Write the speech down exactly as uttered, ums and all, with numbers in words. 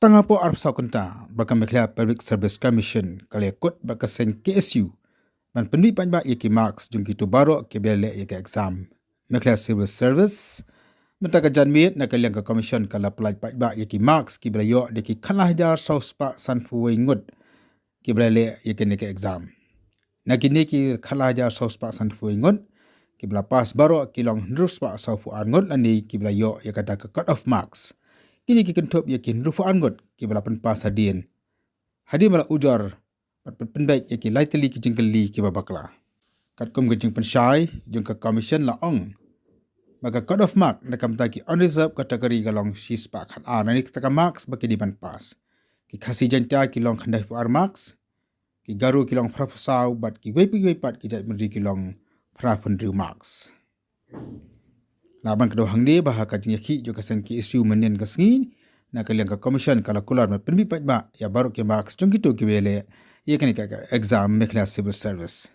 Tang hapoh arphew saw kynta ba ka Meghalaya Public Service Commission ka la kut bad ka seng K S U ban pynmih paidbah ïa ki marks jong kito baroh kiba leh ïa ka exam Meghalaya Civil Service. Mynta ka janmiet na ka liang ka commission ka la pyllait paidbah ïa ki marks kiba la ïoh da ki khatla hajar saw spah sanphew wei ngut kiba la leh ïa kane ka exam. Na kine ki khatla hajar saw spah sanphew wei ngut kiba la pass baroh ki long hynriew spah sawphew ar ngut lane kiba la ïoh ïa kata ka cut off marks. Kine ki kynthup ïa ki hynriewphew ar ngut kiba la pynpass hadien, hadien ba la ujor bad pynbeit ïa ki lai tylli ki jingkylli kiba bakla. Katkum ka jingpynshai jong ka commission la ong ba ka cut off mark na ka bynta ki unreserved category ka long shispah khatar, na kata ka marks ba ki dei ban pass. Ki Khasi Jaiñtia ki long khyndai phew ar marks, ki Garo ki long phraphew saw bad kiwei pat kiwei pat ki jaitbynriew ki long phraphew hynriew marks. Lah ban kdew hangne ba ha ka jingïakhih jong ka seng K S U mynhynnin ka sngi, na ka liang ka commission ka la kular ban pynmih paidbah ïa baroh ki marks jong kito kiba leh ïa kane ka exam Meghalaya Civil Service.